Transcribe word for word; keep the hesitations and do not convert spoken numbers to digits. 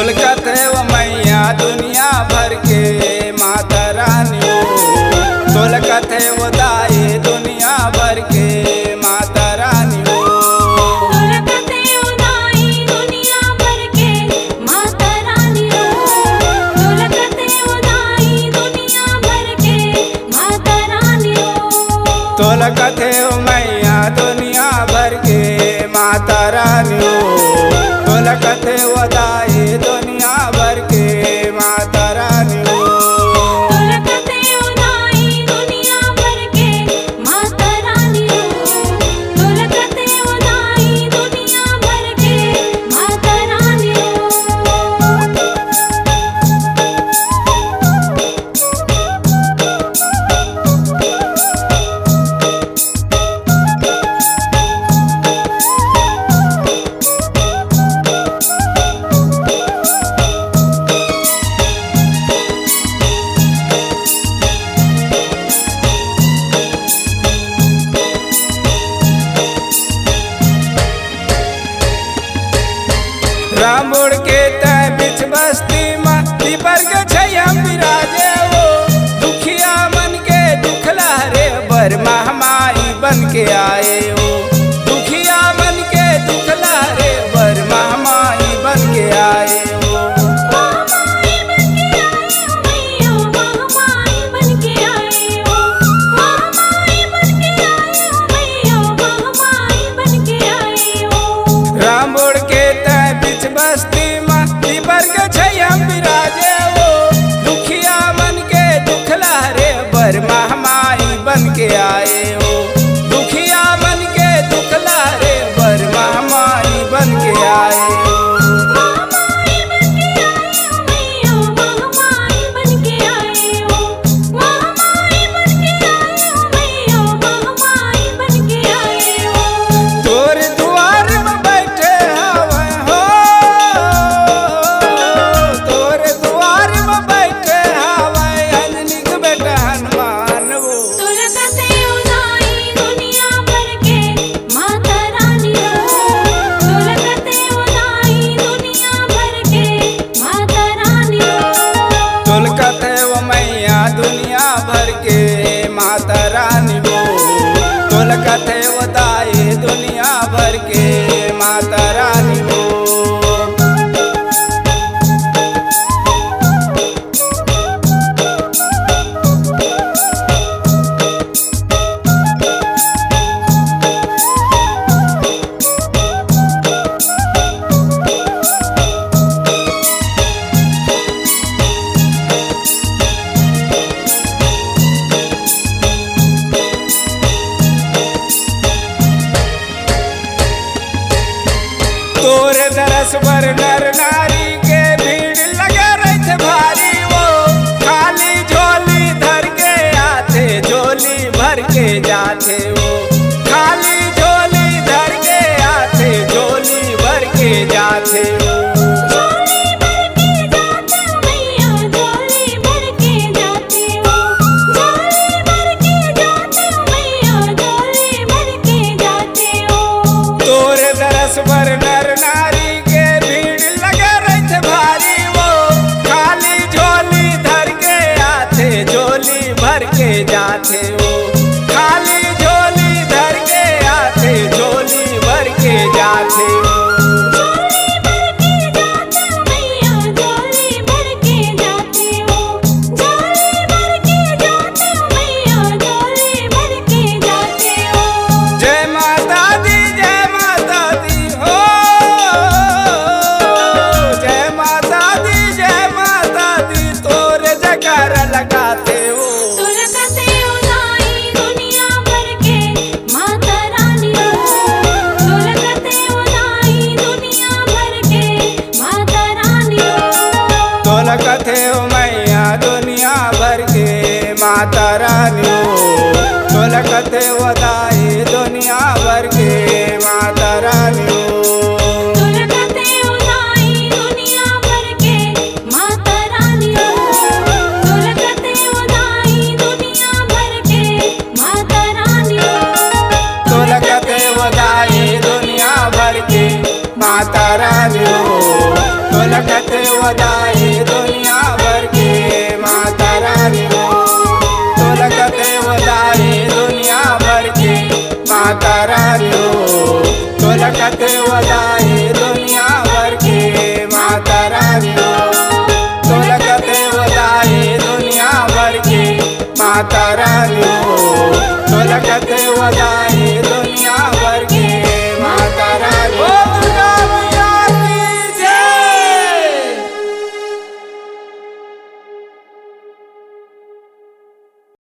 तोल कथे वो मैया दुनिया भर के माता रानी हो, तोल कथे वो दाई दुनिया भर के माता रानी हो। तोल कथे वो दाई दुनिया भर के माता रानी हो, तोल कथे वो दाई दुनिया भर के माता रानी हो। तोल कथे वो मैया दुनिया भर के माता रानी हो, तोल कथे वो दाई दुनिया भर के माता रानी हो। तोल कथे वो दाई दुनिया भर के माता रानी हो, तोल कथे वो दाई दुनिया भर के माता रानी हो। रामबोड़ के तय बिच बस्ती म, पीपर के छैया म बिराजे वो। दुखिया मन के दुख लहरे बर महामाई बन के आए वो। दुखिया मन के दुख लहरे बर महामाई बन के आए वो। महामाई बन के आए हो मैया, महामाई बन के आए हो। महामाई बन के आए हो मैया, महामाई बन के आए हो। रामबोड़ के तय बिच बस्ती म, पीपर के छैया म बिराजे वो। दुखिया मन के दुख लहरे बर महामाई बन के आए वो। दुखिया मन के दुख लहरे बर महामाई बन के आए वो। महामाई बन के आए हो मैया, महामाई बन के आए हो। महामाई बन के आए हो मैया, महामाई बन के आए हो। तोर दुआर म बैठे हवय हो, तोर दुआर म बैठे हवय अंजनी के बेटा हनुमान वो। तोल कथे वो दाई दुनिया भर के माता रानी हो, तोल कथे वो दाई दुनिया भर के माता रानी हो। तोल कथे वो मैया दुनिया भर के माता रानी हो, तोल कथे वो दाई दुनिया भर के माता रानी हो। तोर दरस बर नर नारी के भीड़ लगे रहिथे भारी वो। खाली झोली धर के आथे, झोली भर के जाथे वो। खाली झोली धर के आथे, झोली भर के जाथे वो। झोली भर के जाथे मैया, झोली भर के जाथे। तोर दरस बर नर नारी के भीड़ लगे रहिथे भारी वो। खाली झोली धर के आथे, झोली भर के जाथे वो। खाली झोली धर के आथे, झोली भर के जाथे वो। जय माता दी, जय माता दी हो। जय माता दी, जय माता दी, तोर जयकारा लगाथे वो। तोल कथे वो मैया दुनिया भर के माता रानी हो। तोल कथे वो दाई दुनिया भर के माता रानी हो। तोल कथे वो दाई दुनिया भर के माता रानी हो। तोल कथे बधाई दुनिया भर के माता रानी हो, तोला कथे बधाई दुनिया भर के माता रानी हो, तोला कथे बधाई दुनिया भर के माता रानी हो, तोला कथे बधाई दुनिया भर के माता रानी